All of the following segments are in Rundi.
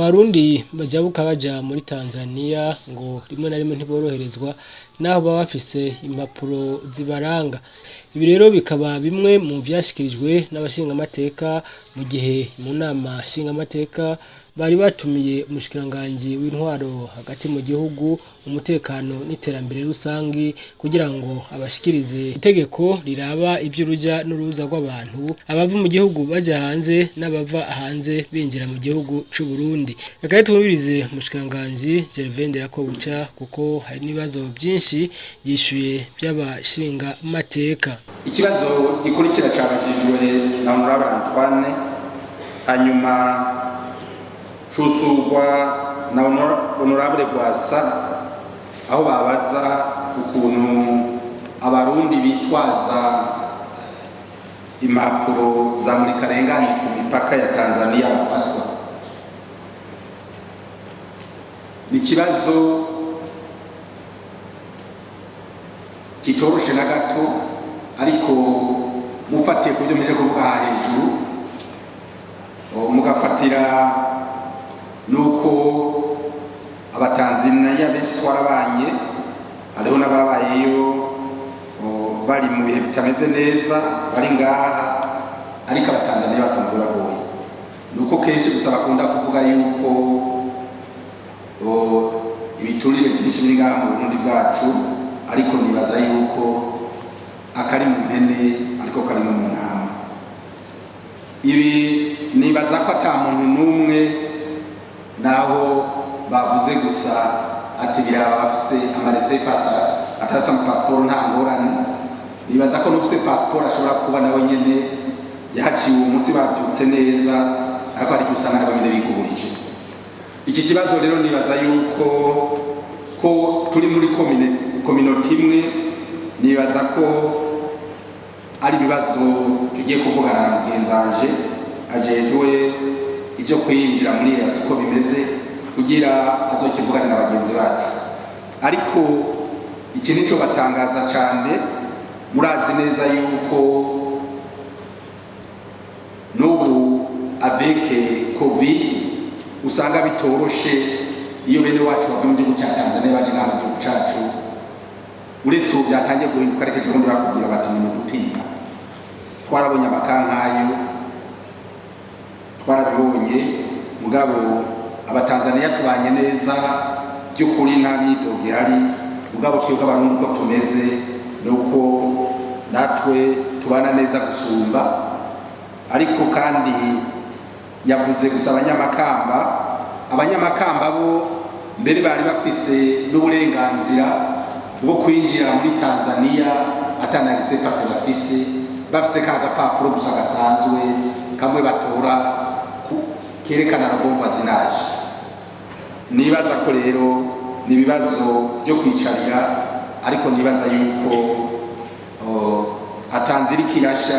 Abarundi bajabuka baja muri Tanzania ngo rimwe na rimwe ntiboroherezwa naho baba bafise impapuro zibaranga. Ibi rero bikaba bimwe mu vyashikirijwe n'abashingamateka mu gihe mu nama nshingamateka bari batumiye umushikiranganji w'intwaro hagati mu gihugu, umutekano n'iterambere rusangi kugira ngo abashikirize itegeko riraba ivy'uruja n'uruza rw'abantu, abava mu gihugu baja hanze n'abava hanze binjira mu gihugu c'u Burundi. Reka rero twumvirize umushikiranganji Gervais Ndirakobuca kuko hari n'ibibazo vyinshi yishuye vy'abashingamateka. Ikibazo gikurikira cabajijwe na Honorable Antoine, hanyuma cusurwa na Honorable Gwasa, aho babaza ukuntu Abarundi bitwaza impapuro za murikarengane ku mipaka ya Tanzania bafatwa. Ni ikibazo kitoroshe na gato, ariko mufatiye ku byo muje kuvuga aha hejuru, mugafatira nuko Abatanzaniya benshi twarabanye, hariho n'ababayeyo bari mu bihe bitameze neza bari ngaha, ariko Abatanzaniya basanzwe bagoye. Nuko kenshi gusa bakunda kuvuga yuko ibiturire byinshi biri ngaha mu Burundi bwacu, ariko nibaza yuko akari mu mpene ariko kari no mu ntama. Ibi nibaza ko ata muntu n'umwe, naho bavuze gusa ati biraba bafise ama laissez-passer, atafise amapasiporo nta ngorane. Nibaza ko n'ufise pasiporo ashobora kuba nawe nyene yahaciwe uwo munsi bavyutse neza, ariko hari igihe usanga nabo nyene biguburije. Iki kibazo rero nibaza yuko ko turi muri communauté imwe, nibaza ko ari ibibazo tugiye kuvugana na mugenzanje ajejwe ibyo kwinjira muri EAC uko bimeze, kugira azokivugane na bagenzi bacu. Ariko iki nico batangaza cyane, murazi neza yuko n'ubu avec Covid usanga bitoroshe iyo bene wacu bava mu gihugu cya Tanzania baje ngaha mu gihugu cacu. Uretse ubu byatangiye guhinduka, ariko ejo bundi bakubwira bati ni mu gupima. Twarabonye amakankayo, twarabibonye. Mugabo Abatanzaniya tubanye neza by'ukuri, nta myidogo ihari. Mugabo twebwe Abarundi uko tumeze ni uko natwe tubana neza gusumba. Ariko kandi yavuze gusa Abanyamakamba. Abanyamakamba bo mbere bari bafise n'uburenganzira bwo kwinjira muri Tanzania atana laissez-passer bafise, bafise ka gapapuro gusa gasanzwe kamwe batora kerekana le bon voisinage. Nibaza ko rero ni ibibazo byo kwicarira, ariko nibaza yuko atanzira ikirasha,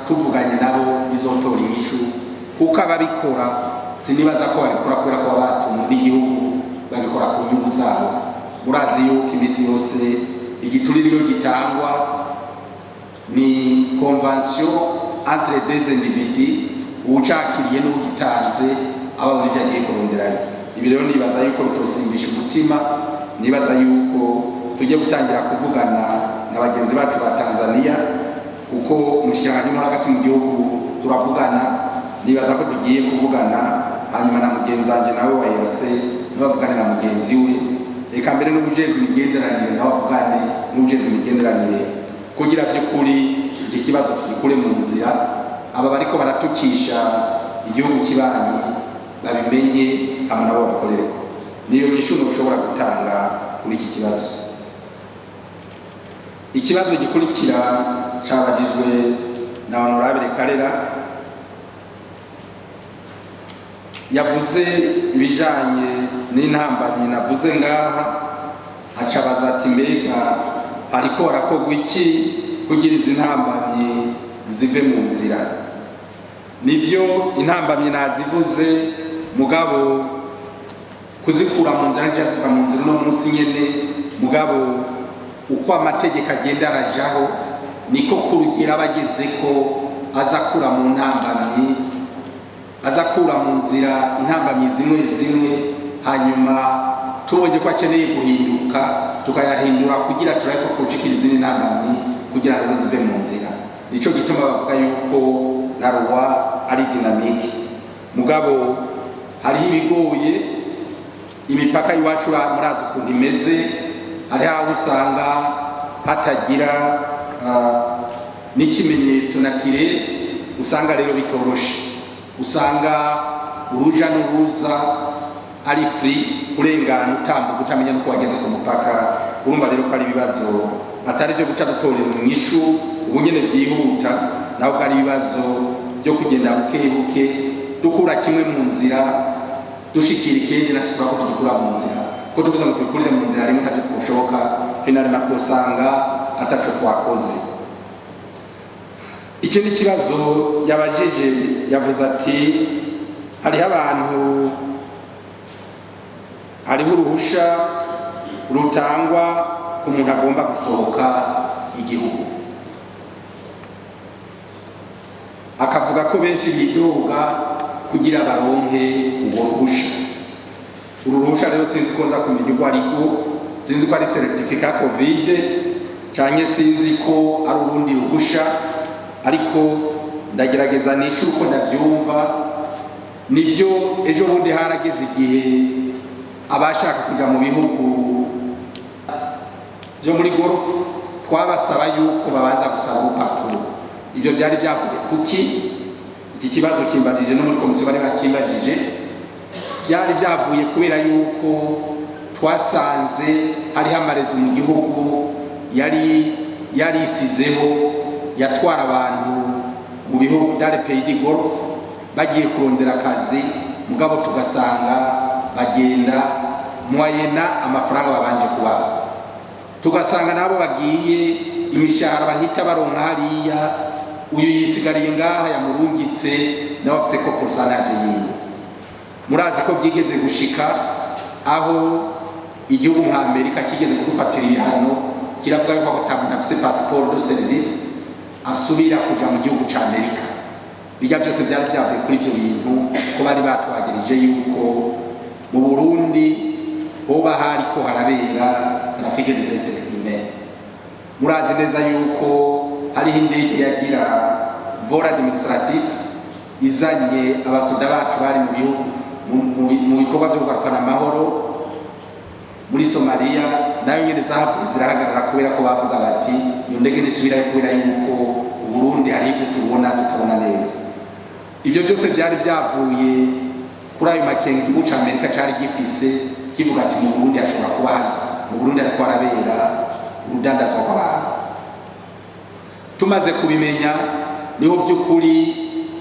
tuvuganye nabo bizotora inyishu, kuko ababikora sinibaza ko babikora kubera ko baba batumwe n'igihugu, babikora ku nyungu zabo. Murazi yuko imisi yose igiturire iyo gitangwa ni convention entre des individus, uwucakiriye n'ugitanze ababona ivyo agiye kuronderayo. Ibi rero nibaza yuko bitosimbisha umutima. Nibaza yuko tujye gutangira kuvugana na bagenzi bacu ba Tanzania, kuko umushikiranganji wo hagati mu gihugu turavugana. Nibaza ko tugiye kuvugana, hanyuma na mugenzi wanje nawe wa EAC nabavugane na mugenzi we, reka mbere n'ubujejwe imigenderanire nawe avugane n'ubujejwe imigenderanire, kugira by'ukuri iki kibazo tugikure mu nzira. Aba bariko baratukisha igihugu kibanyi babimenye, hama nabo babikorereko. Niyo nyishu ushobora gutanga kuri iki kibazo. Ikibazo gikurikira cabajijwe na Honorable Karera, yavuze ibijanye n'intambamyi navuze ngaha, acabaza ati mbega hariko harakorwa iki kugira izi ntambamyi zive mu nzira? Nivyo, intambamyi nazivuze, mugabo kuzikura mu nzira nja ziva mu nzira uno munsi nyene. Mugabo uko amategeko agenda arajaho, niko kurugera abageze ko aza akura mu ntambamyi. Aza akura mu nzira intambamyi zimwe zimwe, hanyuma tubonye ko akeneye guhinduka tukayahindura kugira turabe ko twocikira izindi ntambamyi kugira nazo zive mu nzira. Nico gituma bavuga yuko la loi ari dynamique. Mugabo hariho ibigoye. Imipaka iwacu murazi ukuntu imeze. Hariho aho usanga hatagira n'ikimenyetso naturel, usanga rero bitoroshe, usanga uruja n'uruza ari free, kurengana utambuka utamenya nuko wageze ku mupaka. Urumva rero ko ari ibibazo atari byo guca dutorera umwishu ubu nyene vyihuta, naho ko ari ibibazo byo kugenda buke buke, dukura kimwe mu nzira dushikira ikindi, naco turako tugikura mu nzira. Ko tuvuze ngo tubikurire mu nzira rimwe, ntavyo twoshoboka, finalement twosanga ataco twakoze. Ikindi kibazo yabajije, yavuze ati hariho abantu, hariho uruhusha rutangwa ku muntu agomba gusohoka igihugu, akavuga ko benshi bidoga kugira baronke urwo ruhusha. Uru ruhusha rero sinzi ko nza kumenya urwo ariko, sinzi ko ari certificat Covid canke sinzi ko ari urundi ruhusha, ariko ndagerageza nishure uko ndavyumva. Nivyo, ejo bundi harageze igihe abashaka kuja mu bihugu byo muri Golfe twabasaba yuko babanza gusaba urupapuro. Ibyo byari byavuye kuki? Iki kibazo kimbajije no muri komisiyo bari bakimbajije. Byari byavuye kubera yuko twasanze hariho ama réseaux mu gihugu yari yarisizeho yatwara abantu mu bihugu dans les pays du Golfe bagiye kurondera akazi, mugabo tugasanga bagenda moyennant amafaranga babanje kubaha, tugasanga nabo bagiye imishahara bahita baronka hariya, uyu yisigariye ngaha yamurungitse nawe afise ko pourcentage yiwe. Murazi ko byigeze gushika aho igihugu nka Amerika kigeze kudufatira ibihano, kiravuga yuko ata muntu afise passeport de service asubira kuja mu gihugu ca Amerika. Bijya byose byari byavuye kuri ibyo bintu, ko bari batwagirije yuko mu Burundi hoba hariko harabera trafic des êtres humains. Murazi neza yuko hariho indege yagira vol administratif izanye abasoda bacu bari mu bihugu mu bikorwa byo kugarukana amahoro muri Somalia, nayo nyene zahavuye zirahagarara kubera ko bavuga bati iyo ndege nisubirayo kubera yuko Uburundi hari ivyo tubona tutabona neza. Ivyo byose byari byavuye kuri ayo makenga igihugu ca Amerika cari gifise, kivuga ati mu Burundi hashobora kuba hari, mu Burundi hariko harabera urudandazwa rw'abantu. Tumaze kubimenya, niho by'ukuri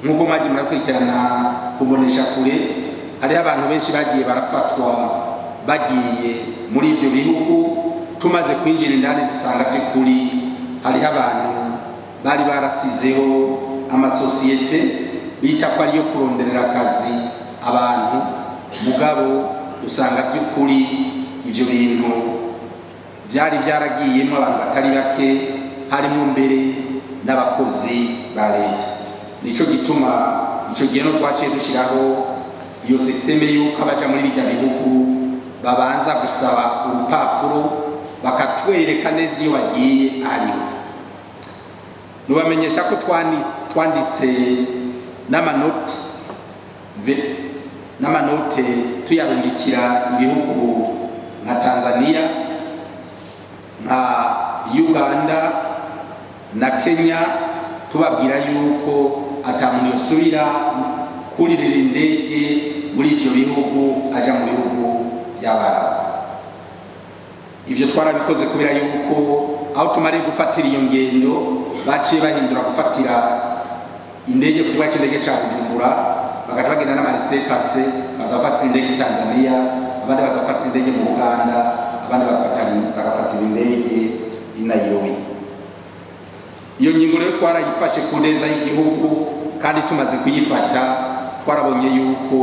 nk'uko mwagiye murakurikirana kubonesha kure, hariho abantu benshi bagiye barafatwa bagiye muri ivyo bihugu. Tumaze kwinjira indani, dusanga by'ukuri hariho abantu bari barasizeho amasosiyete bita ko ariyo kuronderera akazi abantu, mugabo usanga by'ukuri ivyo bintu byari byaragiyemo abantu batari bake, harimo mbere n'abakozi ba leta. Nico gituma ico gihe no twaciye dushyiraho iyo système y'uko abaja muri bijya bihugu babanza gusaba urupapuro, bakatwereka neza iyo bagiye ariho. Nubamenyesha ko twanditse n'amanoti n'amanote tuyarungikira ibihugu nka Tanzania, nka Uganda na Kenya, tubabwira yuko ata muntu yosubira kuririra indege muri ivyo bihugu aja mu bihugu by'Abarabu. Ivyo twarabikoze kubera yuko aho tumariye gufatira iyo ngendo, baciye bahindura gufatira indege ku kibuga cy'indege ca Bujumbura, bagaca bagenda n'ama laissez-passer, baza bafatira indege i Tanzania, abandi baza bafatira indege mu Buganda, abandi bagafatira indege i Nairobi. Iyo ngingo rero twarayifashe ku neza y'igihugu, kandi tumaze kuyifata twarabonye yuko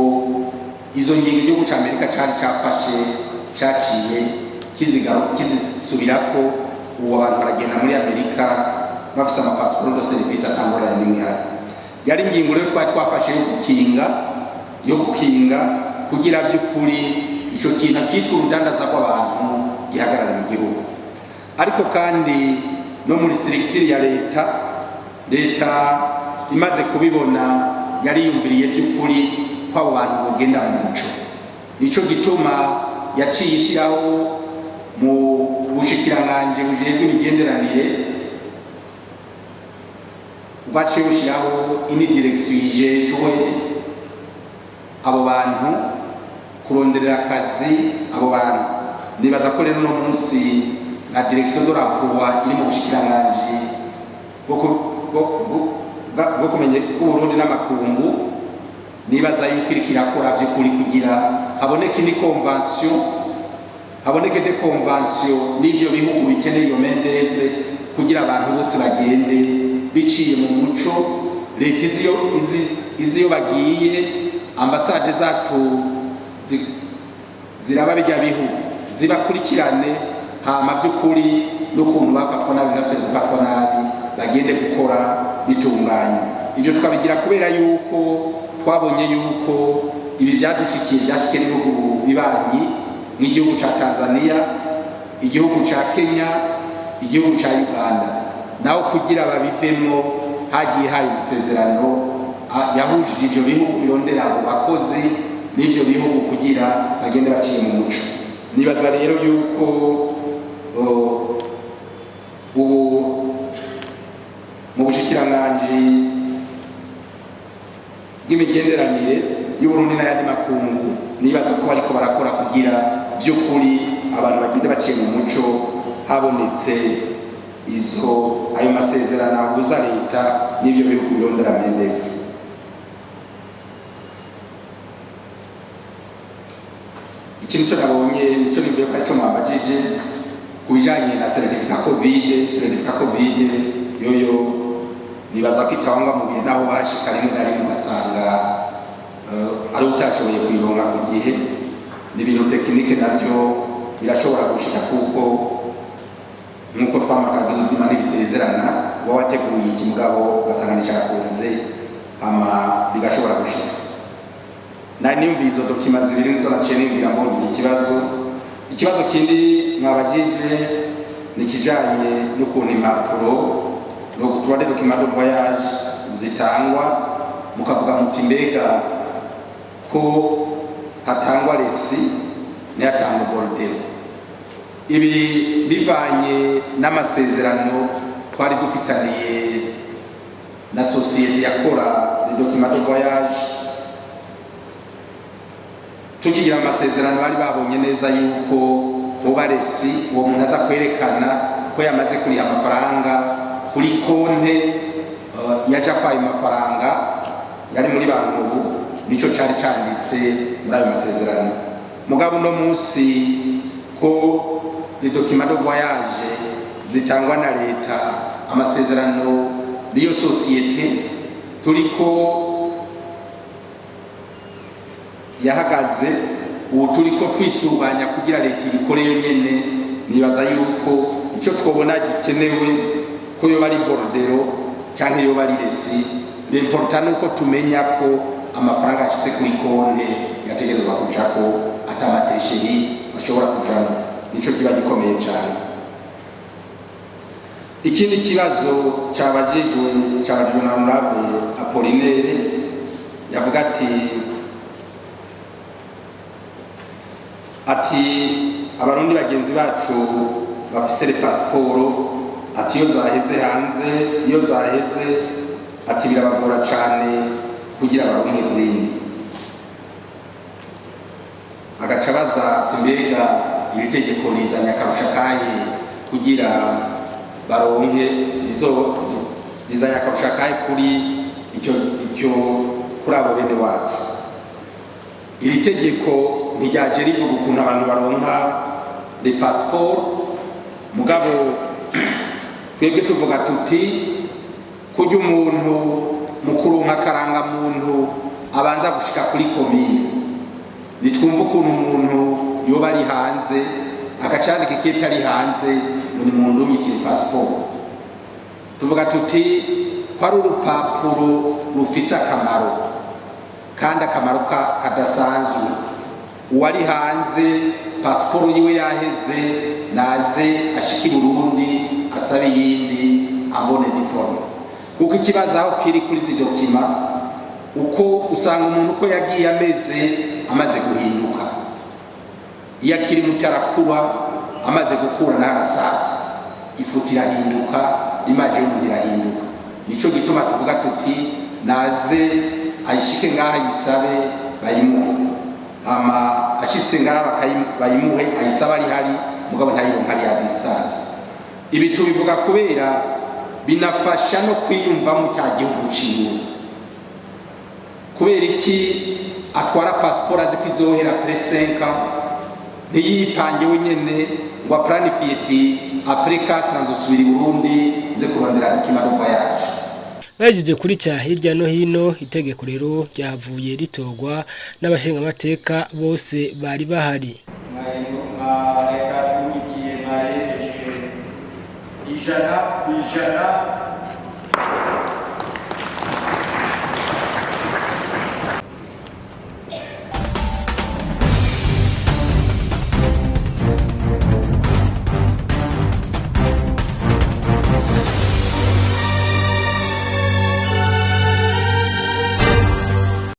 izo ngingo igihugu ca Amerika cari cafashe caciye kizisubirako. Ubu abantu baragenda muri Amerika bafise amapasiporo de service, atangorane n'imwe ihari. Yari ingingo rero twari twafashe yo gukinga. yo gukinga kugira by'ukuri ico kintu kitwa urudandaza rw'abantu gihagarara mu gihugu. Ariko kandi no muri structure ya leta, leta imaze kubibona yariyumviriye by'ukuri ko abo bantu bogenda mu muco. Nico gituma yaciye ishyiraho mu bushikiranganji bujejwe imigenderanire, bwaciye bushyiraho indi direction ijejwe abo bantu, kuronderera akazi abo bantu. Nibaza ko rero uno munsi la direction de l'emploi iri mu bushikiranganji bwo kumenya bw'Uburundi n'amakungu, nibaza yuko iriko irakora vy'ukuri kugira haboneke ni convention, haboneke des conventions n'ivyo bihugu bikeneye iyo main d'œuvre, kugira abantu bose bagende biciye mu muco. Leta izi iyo bagiye, ambasade zacu ziraba bijya bihugu zibakurikirane, hama by'ukuri n'ukuntu bafatwa nabi nasubire gufatwa nabi, bagende gukora bitunganye. Ibyo tukabigira kubera yuko twabonye yuko ibi byadushikiye, byashikiye n'ibihugu bibanyi nk'igihugu ca Tanzania, igihugu ca Kenya, igihugu ca Uganda. Naho kugira babivemwo hagiye haye amasezerano yahujije ivyo bihugu birondera abo bakozi n'ivyo bihugu kugira bagende baciye mu muco. Nibaza rero yuko ubu mu bushikiranganji bw'imigenderanire y'Uburundi n'ayandi makungu, nibaza ko bariko barakora kugira by'ukuri abantu bagende baciye mu muco, habonetse izo ayo masezerano ahuza leta n'ivyo bihugu birondera main d'œuvre. Iki nico nabonye, nico nibwiye ko arico mwambajije ku bijanye na certificat Covid. Certificat Covid yoyo nibaza ko itangwa mu bihe naho bashika rimwe na rimwe ugasanga ari utashoboye kuyironka ku gihe. Ni ibintu technique, navyo birashobora gushika, kuko nk'uko twamakagize ibyuma ntibisezerana, uba wateguye iki mugabo ugasanga nticakunze, hama bigashobora gushika. Nari niyumviye izo documents zibiri, nizo naciye niyumvira mbonye iki kibazo. Ikibazo kindi mwabajije ni ikijanye n'ukuntu impapuro, droit de document de voyage, zitangwa, mukavuga muti mbega ko hatangwa reçu ntihatangwe bordereau? Ibi bivanye n'amasezerano twari dufitaniye na société yakora les documents de voyage. Tukigira amasezerano bari babonye neza yuko uba reçu, uwo muntu aza kwerekana ko yamaze kuriha amafaranga kuri konte, yaja kwayo mafaranga yari muri banki. Ubu nico cari canditse muri ayo masezerano. Mugabo uno munsi ko les documents de voyage zitangwa na leta, amasezerano n'iyo société turiko yahagaze, ubu turiko twisuganya kugira leta ibikore yo nyene. Nibaza yuko icyo twobona gikenewe ko yoba ari bordereau cyangwa yoba ari reçu, l'important nuko tumenya ko amafaranga yashitse kuri konte yategerezwa kujako, ata ma tricheries ashobora kujamo. Nico kiba gikomeye cyane. Ikindi kibazo cabajijwe na honorable Apollinaire, yavuga ati abarundi bagenzi bacu bafise les passeports, ati iyo zaheze hanze, iyo zaheze, ati birabagora cane kugira baronke izindi. Agaca abaza ati mbega iri tegeko rizanye akarusha kahe kugira baronke izo, rizanye akarusha kahe kuri icyo kuri abo bene wacu? Iri tegeko ntiryaje rivuga ukuntu abantu baronka les passeports, mugabo twebwe tuvuga tuti kurya umuntu mu kuronka akarangamuntu abanza gushika kuri komine, nitwumva ukuntu umuntu yoba ari hanze agacandika ikete ari hanze ngo ni muntu umikire pasiporo. Tuvuga tuti ko ari urupapuro rufise akamaro. Kandi akamaro kadasanzwe, uwari hanze pasiporo yiwe yaheze, naze ashike i Burundi asabe iyindi abone diforme, kuko ikibazo aho kiri kuri izi documents, uko usanga umuntu uko yagiye ameze amaze guhinduka. Iyo akiri muto arakura, amaze gukura naho arasaza, ifoto irahinduka, l'image y'umuntu irahinduka. Nico gituma tuvuga tuti naze ayishike ngaha, ayisabe bayimuhe. Ama ashitse ngaha bayimuhe, ayisaba ari hari, mugabo ntayironka ari à distance. Ibi tubivuga kubera binafasha no kwiyumvamo cya gihugu ciwe. Kubera iki atwara pasiporo azi ko izohera après 5 ans, ntiyipange wenyene ngo aplanifie ati après 4 ans nzosubira i Burundi, nze kurondera document de voyage? Bahejeje kurica hirya no hino itegeko rero, ryavuye ritorwa n'abashingamateka bose bari bahari. Reka twungikiye, mwayemeje 100%.